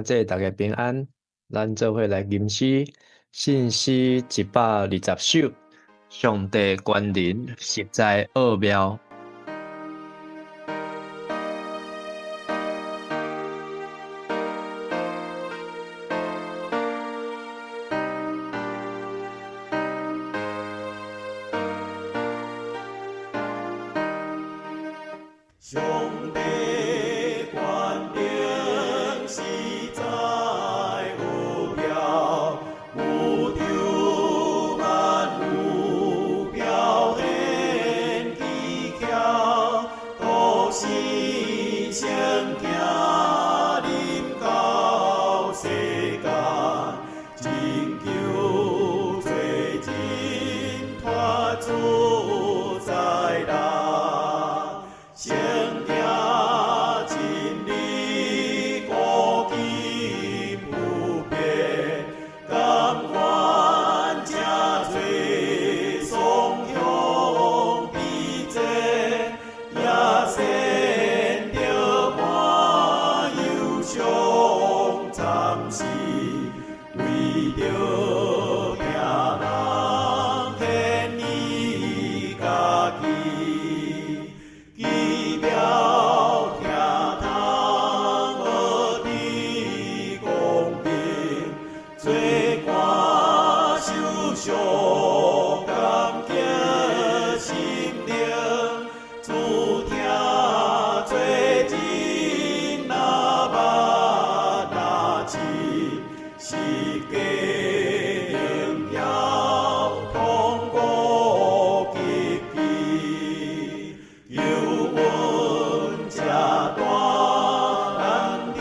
弟，逐家平安。咱做伙來吟詩，信詩120首，上帝權能實在奧妙。上帝權能實在奧妙，宇宙萬有表現技巧，都是聖經臨到世間，拯救罪人脫出災難。聖經真理古今不變，甘願這做雙向比戰，也先著滿憂傷暫時，為著疼人獻伊家己。奇妙疼痛學佇公平，做官受傷感激心靈，主疼罪人若捌若知，是假榮耀痛苦極其，求恩這大，咱著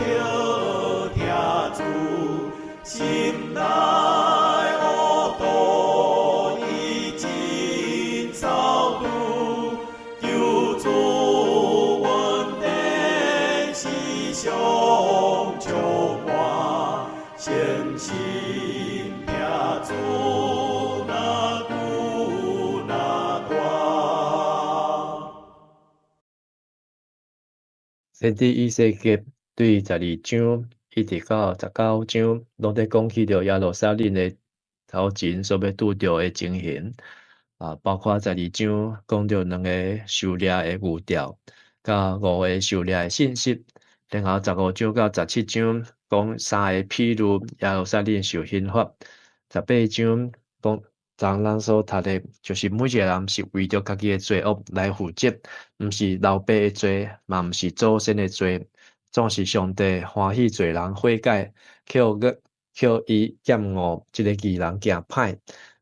疼主，心內惡毒已經掃除，求主恩典時常充滿，誠心疼主若久若大。先知以西結對12章一直到19章，攏咧講起著耶路撒冷的頭前所欲拄著的情形，啊，包括十二章講著兩個狩獵的預兆，佮五个狩獵的信息，然後15章到17章講三个譬喻耶路撒冷受刑罰，18章講昨咱所讀的，就是每一個人是為著家己的罪惡來負責，毋是老爸的罪，嘛毋是祖先的罪，總是上帝歡喜罪人悔改，予伊厭惡這個義人行歹。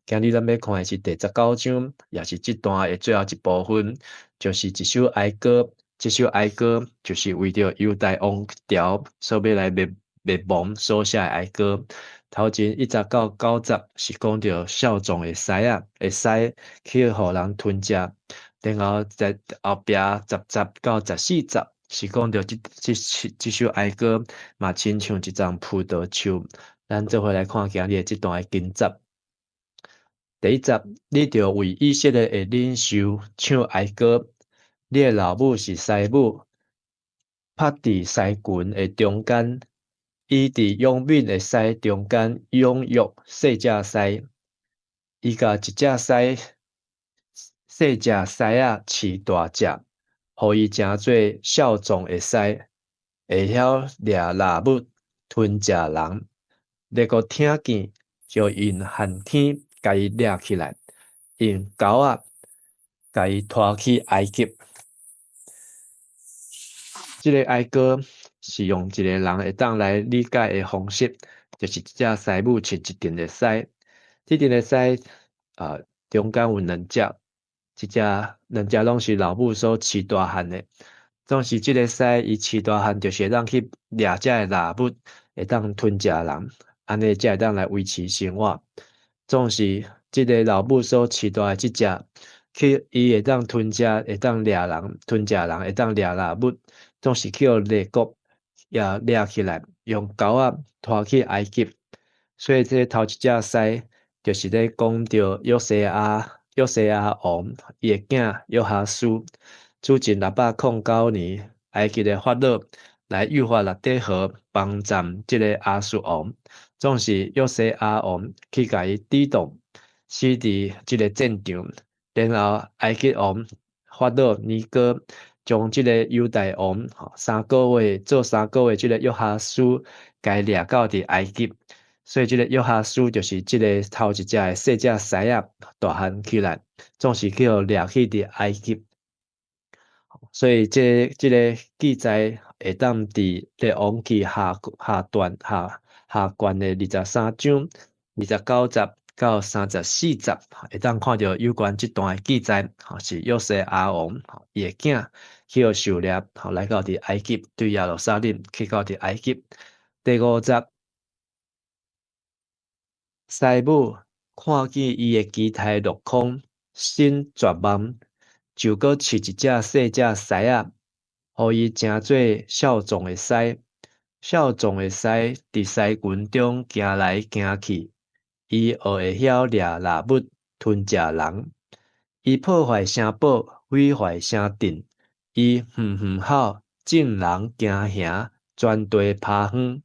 今日咱欲看的是第19章，也是這段的最後一部分，就是一首哀歌。這首哀歌就是為著猶大王朝所欲來滅亡所寫的哀歌。頭前1節到9節是講著少壯的獅仔，會使去予人吞食，然後在後壁10節到14節是講著這首哀歌嘛，親像一叢葡萄樹。咱做伙來看今日的這段的經節。第一節，你著為以色列的領袖唱哀歌。你的老母是獅母，拍佇獅群的中間，伊佇勇猛的獅中間養育細隻獅。伊共一隻獅，細隻獅仔飼大隻，予伊成做少壯的獅，會曉掠獵物、吞食人。列國聽見，就用旱天共伊掠起來，用鈎仔共伊拖去埃及。這个哀歌是用一个人會當來理解的方式，就是一隻獅母飼一陣的獅，這陣的獅啊，中間有兩隻，這隻兩隻攏是老母所飼大漢的。總是這个獅伊飼大漢，就是會當去掠這个獵物，會當吞食人，按呢才會當來維持生活。總是這个老母所飼大的這隻，去伊會當吞食，會當掠人，吞食人，會當掠獵物，總是去予列國也掠起來，用鈎仔拖去埃及。所以這个頭一隻獅就是咧講著約西亞王伊的囝約哈斯，主前609年，埃及的法老來幼發拉底河幫贊這個亞述王，總是約西亞王去共伊抵擋，死佇這个戰場。然後埃及王法老尼哥將這个猶大王三個月做三個月，這个約哈斯共掠到佇埃及，所以這个約哈斯就是這个頭一隻的細隻獅仔大漢起來，總是去予掠去佇埃及。所以這个記載會當佇列王記下下段下下卷的23章29節到34節，會當看著有關這段的記載，是約西亞王伊的囝去予受掠，來到佇埃及，對耶路撒冷去到佇埃及。第五節，師母看見伊的期待落空，心絕望，就閣飼一隻細隻獅仔，予伊成做少壯的獅。少壯的獅佇獅群中行來行去，伊學會曉掠獵物、吞食人。伊破壞城堡，毀壞城鎮。伊哼哼吼，眾人驚嚇，全地拍昏。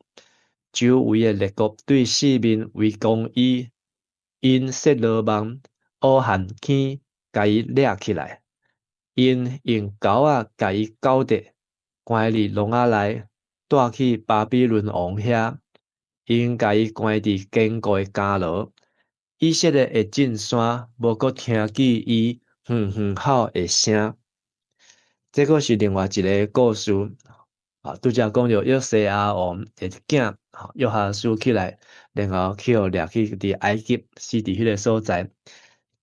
周圍的列國對四面圍攻伊，𪜶設羅網，挖陷坑，共伊掠起來。𪜶用鈎仔共伊勾著，關佇籠仔內，帶去巴比倫王遐。𪜶共伊關佇堅固的監牢。以色列的眾山無閣聽見伊哼哼吼的聲。這閣是另外一个故事。啊，拄才講著約西亞王的囝約哈斯起來，然後去予掠去佇埃及，死佇彼个所在。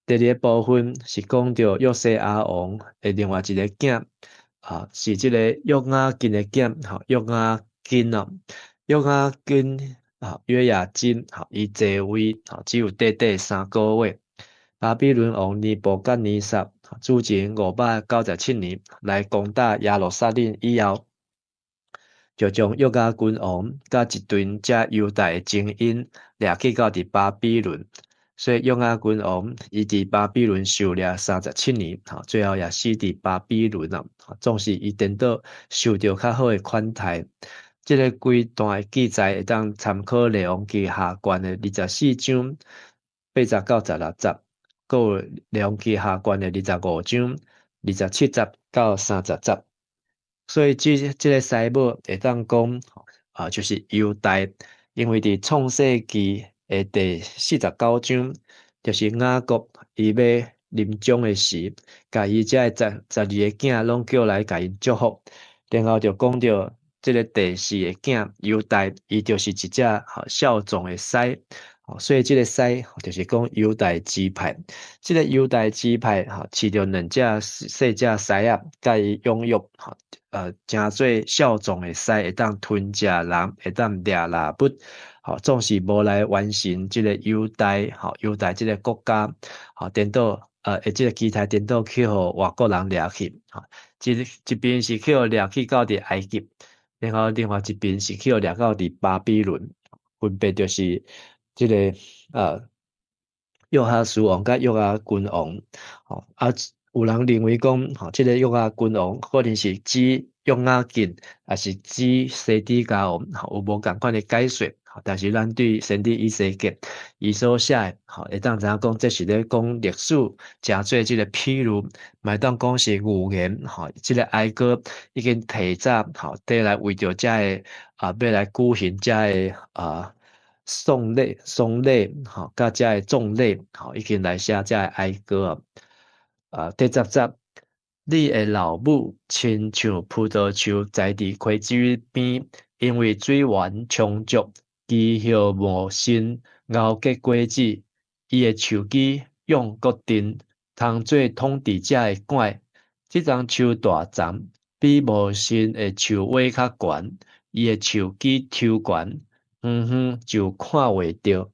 第二个部分是講著約西亞王的另外一个囝，啊，是這个約雅斤的囝，吼，約雅斤哦，約雅斤啊，約雅斤，吼，伊在位，吼，只有短短3個月。巴比倫王尼布甲尼撒主前597年來攻打耶路撒冷以後，就將約雅斤王佮一陣遮猶大的精英掠去到佇巴比倫，所以約雅斤王伊佇巴比倫受掠37年，吼，最後也死佇巴比倫啊。總是伊顛倒受著較好的款待。這个規段的記載會當參考列王記下卷的24章8節到16節，閣有列王記下卷的25章27節到30節。所以這个師母會當講啊，就是猶大，因為佇創世記的第49章，就是雅各伊欲臨終的時，共伊遮的十二个囝攏叫來共𪜶祝福，然後就講著這个第四个囝猶大，伊就是一隻少壯的獅，所以這个獅就是講猶大支派。這个猶大支派吼，飼著兩隻細隻獅仔，共伊養育，成做少壯的獅，會當吞食人，會當掠獵物，吼，總是無來完成這个猶大，吼，猶大這个國家，吼，顛倒，這个期待顛倒去予外國人掠去，吼，這一邊是去予掠去到佇埃及，然後另外一邊是去予掠到佇巴比倫，分別就是這个約哈斯王佮約雅斤王，吼，啊，有人認為講，吼，這个約雅斤王可能是指約雅斤，抑是指西底家王，吼，有無仝款的解說，但是咱對先知以西結伊所寫的，吼，會當知影講，這是咧講歷史，誠做這个譬喻，嘛會當講是預言，吼，這个哀歌已經提早，吼，綴來為著遮个啊，欲來舉行遮个啊喪禮、喪禮，吼，佮遮个葬禮，吼，已經來寫遮个哀歌啊。第10節，你的老母親像葡萄樹栽佇溪水邊，因為水源充足，枝葉茂盛，熬結果子。伊的樹枝養國陣，通做統治者的拐。這欉樹大叢，比無神的樹尾較懸，伊的樹枝抽懸，遠遠就看袂著。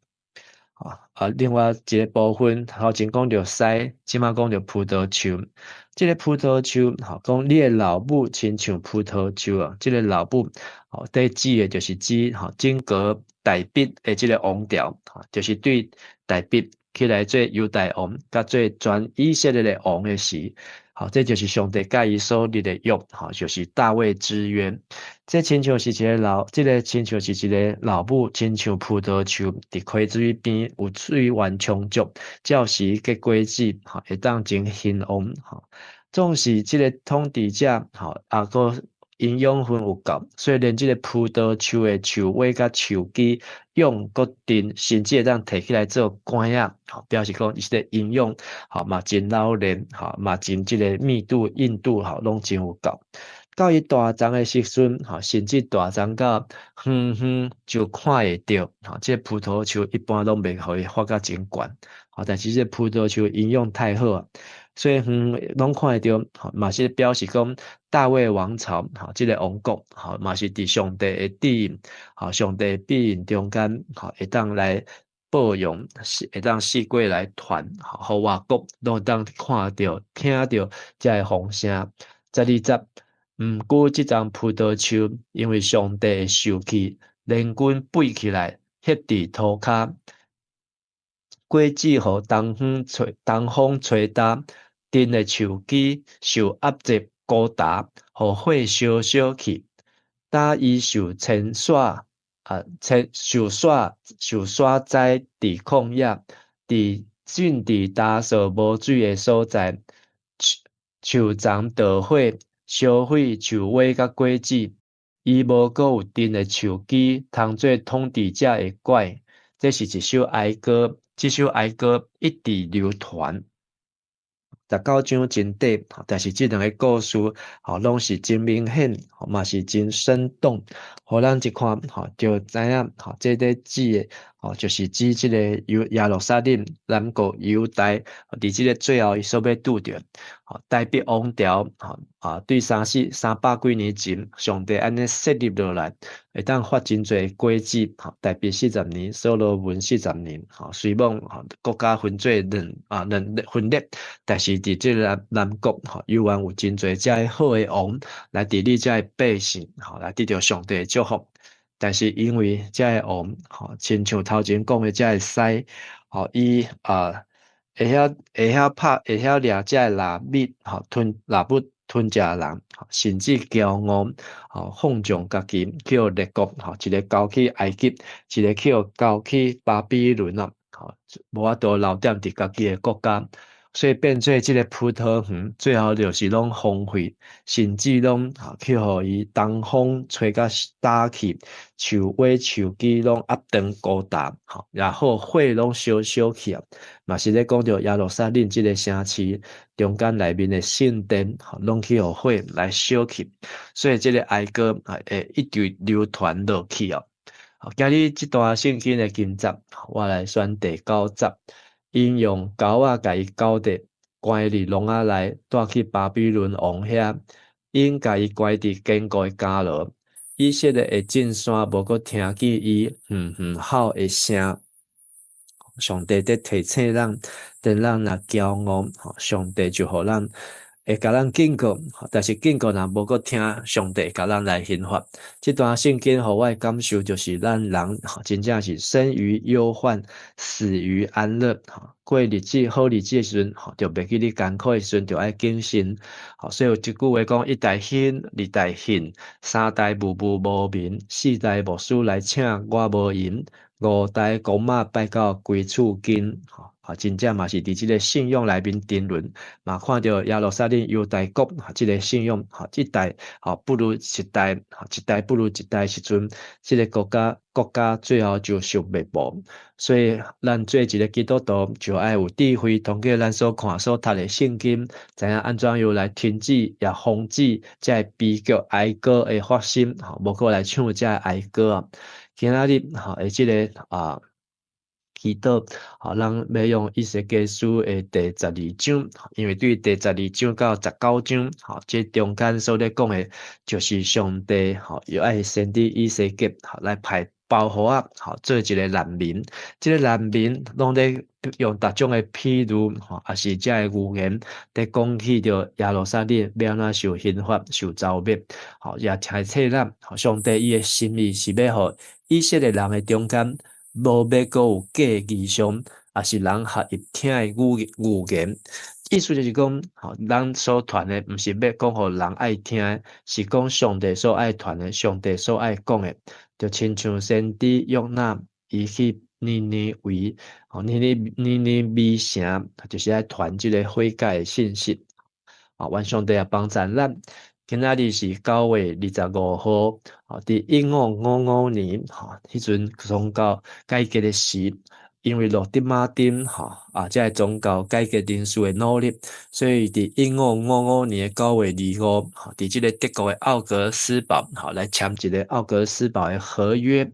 啊，另外一个部分，頭前講著獅，這馬講著葡萄樹。這个葡萄樹，吼，講你的老母親像葡萄樹啊。這个老母，吼，佇指的就是指吼整個大衛的這个王朝，就是對大衛起來做猶大王，佮做全以色列的王的時，好，這就是上帝佮伊所立的約，吼，就是大衛之約。這親像是一个老，這个親像是一个老母，親像葡萄樹佇溪水邊有水源充足，照時結果子，吼，會當真興旺，吼。總是這个統治者，吼，啊，閣營養分有夠，所以連這个葡萄樹的樹尾佮樹枝養閣甜，甚至會當提起來做竿仔，吼，表示講伊這个營養，吼嘛真老練，吼嘛真這个密度、硬度，吼攏真有夠。到伊大叢的時陣，吼，甚至大叢到遠遠就看會著，吼，這个葡萄樹一般攏袂予伊發甲真懸，吼，但是這个葡萄樹營養太好啊，所以遠攏看會著，吼，嘛是表示講大衛王朝，吼，這个王國，吼，嘛是佇上帝的指引，吼，上帝的庇蔭中間，吼，會當來報揚，會當四界來傳，吼，予外國攏會當看著、聽著這个風聲。12節，毋過這叢葡萄樹，因為上帝的受氣，連根拔起來，歇佇塗跤，果子予東風吹焦，甜的樹枝受壓制孤焦，予火燒燒去。焦伊受遷徙啊，遷受徙受徙災佇曠野，佇浸佇焦燥無水的所在，樹叢著火，燒毀樹尾佮果子，伊無閣有甜的樹枝，通做統治者的拐。這是一首哀歌，這首哀歌一直流傳。19章真短，但是這兩个故事，吼，攏是真明顯，嘛是真生動，予咱一看，吼，就知影，吼，這咧指的，吼，就是指這个猶耶路撒冷南國猶大，佇這个最後伊所欲拄著，吼，大衛王朝，吼，啊，對三百幾年前，上帝按呢設立落來，會當發真濟果子，吼，大衛四十年，所羅門四十年，吼，雖罔吼國家分做兩啊兩分裂，但是佇這個南國，吼，猶原有真濟遮个好的王來治理遮个百姓，吼，來得著上帝的祝福。但是因為遮个王，吼，親像頭前講的遮个獅，吼，伊啊會曉拍，會曉掠遮個獵物，吼，吞獵物吞食人，甚至驕傲，吼，放縱家己，去予列國，吼，一个交去埃及，一个去予交去巴比倫啊，吼，無法度留踮佇家己的國家，所以變做這个葡萄園，最後就是攏荒廢，甚至攏去予伊東風吹甲焦去，樹尾樹枝攏壓斷孤焦，吼，然後火攏燒燒去啊，嘛是咧講著耶路撒冷這个城市中間內面的聖殿，吼，攏去予火來燒去，所以這个哀歌啊會一直流傳落去哦。今日這段聖經的經節，我來選第九節。𪜶用鈎仔共伊勾著，關佇籠仔內，帶去巴比倫王遐。𪜶共伊關佇堅固的監牢。以色列的眾山無閣聽見伊遠遠吼的聲。上帝佇提醒咱，當咱若驕傲，上帝就予咱會共咱警告，但是警告若無閣聽，上帝會共咱來刑罰。這段聖經予我的感受就是，咱人真正是生於憂患，死於安樂。過日子好日子的時陣，就袂記得艱苦的時陣，就愛謹慎。所以有一句話講：一代興，二代恨，三代無無無眠，四代牧師來請我無閒，五代公媽拜到歸厝近。啊，真正嘛是佇這个信仰內面沉淪，嘛看著耶路撒冷猶大國，這个信仰，一代不如一代，一代不如一代時陣，這个國家最後就受滅亡。所以，咱做一个基督徒，就愛有智慧，通過咱所看、所讀的聖經，知影按怎樣來停止也防止這个悲劇哀歌的發生，吼，無閣來唱這个哀歌啊。今仔日，吼，的這个啊。祈禱，吼，咱欲用以西結書的第12章，因為對第十二章到十九章，吼，這中間所咧講的，就是上帝，吼，欲愛先知以西結，吼，來派包袱仔，吼，做一个難民，這个難民攏咧用逐種的譬喻，吼，抑是這个預言，佇講起著耶路撒冷欲按怎受刑罰、受蹂躪，吼，也提醒咱，上帝伊的心意是欲予以色列人的中間，無欲閣有假異象，抑是人合意聽的預言。意思就是講，吼，咱所傳的毋是欲講予人愛聽，是講上帝所愛傳的，上帝所愛講的，就親像先知約拿，伊去尼尼微，吼，尼尼微城，就是愛傳這个悔改的信息。啊，願上帝也幫助咱。今仔日是9月25號，吼，佇1555年，吼，彼陣宗教改革的時。因為路德馬丁吼啊，這个宗教改革人士的努力，所以佇1555年的9月25，吼，佇這个德國的奧格斯堡，吼，來簽一个奧格斯堡的合約。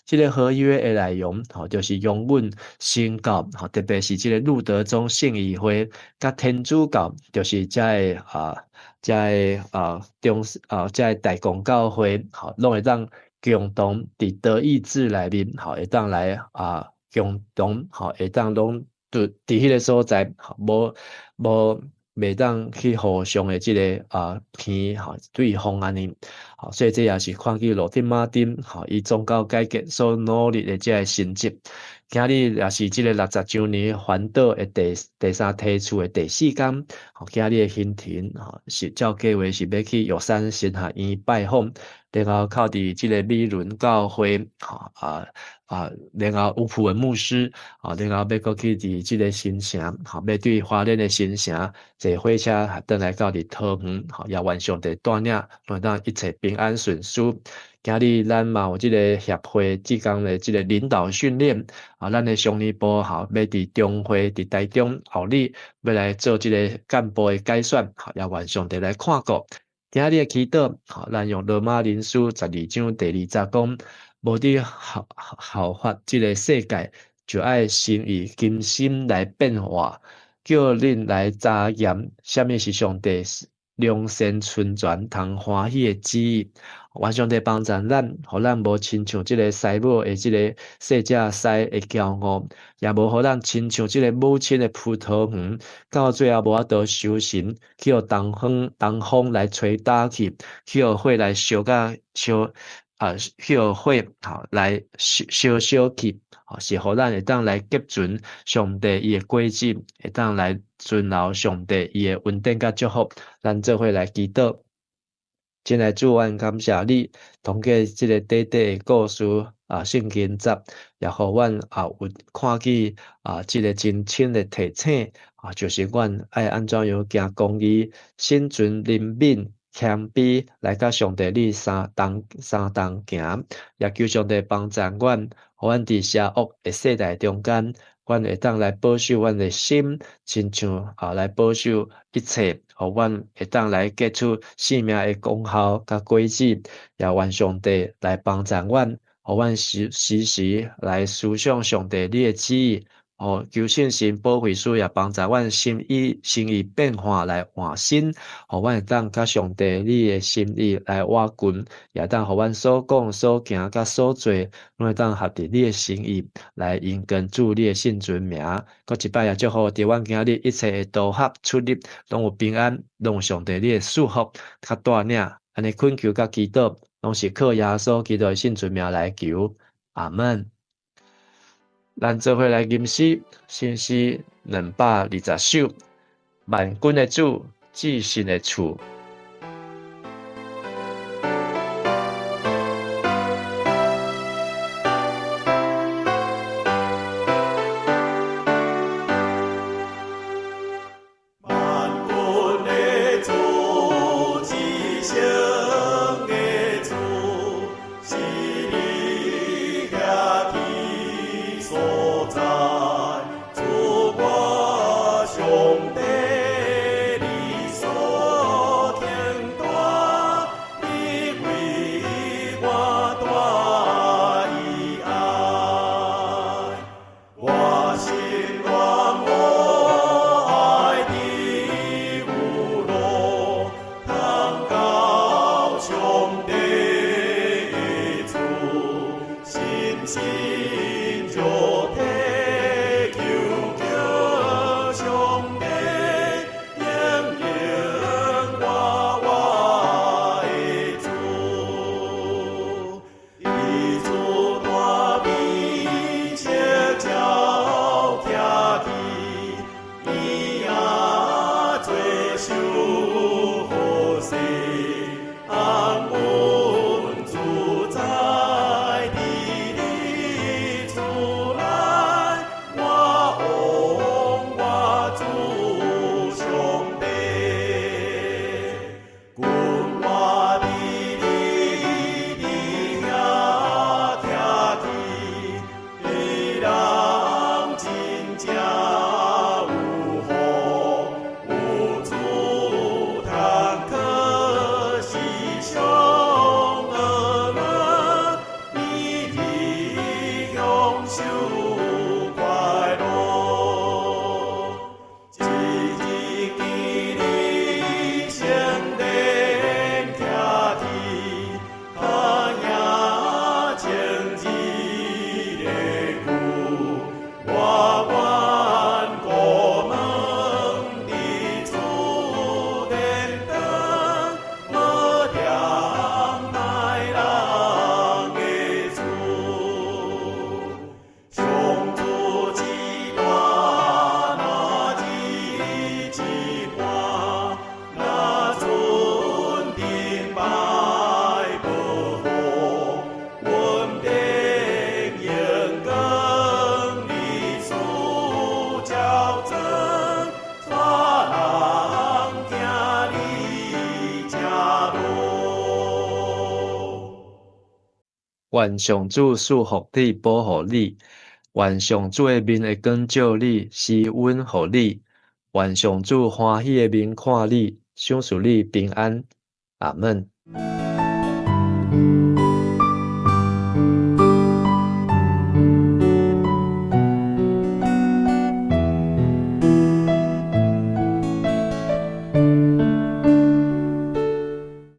這个合約的內容，吼，就是容忍新教，吼，特別是這个路德宗信義會，佮天主教，就是這个啊，這个啊中啊，這个大公教會，吼，攏會當共同佇德意志內面，吼，會當來啊。共同吼，會當攏佇彼个所在，吼，無無袂當去互相的這个啊坑吼對方按呢，吼，所以這也是看見路德馬丁吼，伊宗教改革所努力的這个成績。今日也是這个60週年環島的第三梯次的第四工，吼，今日的行程吼是照計劃是欲去玉山神學院拜訪，然後靠佇這个美崙教會，吼啊啊，然後吳普文牧師，啊，然後欲閣去佇這个新城，吼，欲對花蓮的新城坐火車轉來到佇桃園，吼，也願上帝帶領，會當一切平安順遂。今日咱嘛有這个協會志工的這个領導訓練，啊，咱的少年部吼，欲佇中會佇台中後日欲來做這个幹部的改選，吼，也願上帝來看顧。今日的祈禱，吼，咱用羅馬人書12章第2節講，無佇效法這个世界，就愛心意更新來變化，叫恁來查驗啥物是上帝良善、純全、通歡喜的旨意。願上帝幫助咱，予咱無親像這个師母的這个細隻師的驕傲，也無予咱親像這个母親的葡萄園，到最後無法度收成，去予東風來吹打去，去予火來燒甲燒啊，去予火吼來燒燒燒去，吼是予咱會當來結存上帝伊的果子，會當來存留上帝伊的恩典佮祝福，咱做伙來祈禱。親愛主，阮感謝你，通過這个短短的故事啊，聖經節，也予阮啊有看見啊這个真深的提醒啊，就是阮愛按怎樣行公義、心存憐憫、謙卑，來佮上帝你三同行，也求上帝幫助阮，予阮佇邪惡的世代中間，阮會當來保守阮的心，親像啊來保守一切，予阮會當來結出生命的功效佮果子，也願上帝來幫助阮，予阮時時時來思想上帝你的旨意，哦，求聖神保惠師也幫助阮心意變化來換新，予阮會當佮上帝你的心意來倚近，也當予阮所講、所行、佮所做，攏會當合佇你的心意來榮光主你的聖尊名。閣一擺也祝福佇阮今日一切的導學出入，攏有平安，攏有上帝你的祝福佮帶領。按呢懇求佮祈禱，攏是靠耶穌基督的聖尊名來求。阿門。咱做伙來吟詩，新詩220首，萬軍的主，至聖的厝。萬軍的主，至聖的主，是你徛起所在，主我上帝，你所疼。受快樂。一日見你聖殿徛佇，較贏千日的久。我願顧問佇主殿堂，無恬愛人的厝。上主之大，若日之寒，若春天拜无雨，阮必榮光日事照裝，帶人行你正路。願上主賜福你，保護你；願上主的面會光照你，施恩予你；願上主歡喜的面看你，賞賜你平安。阿們。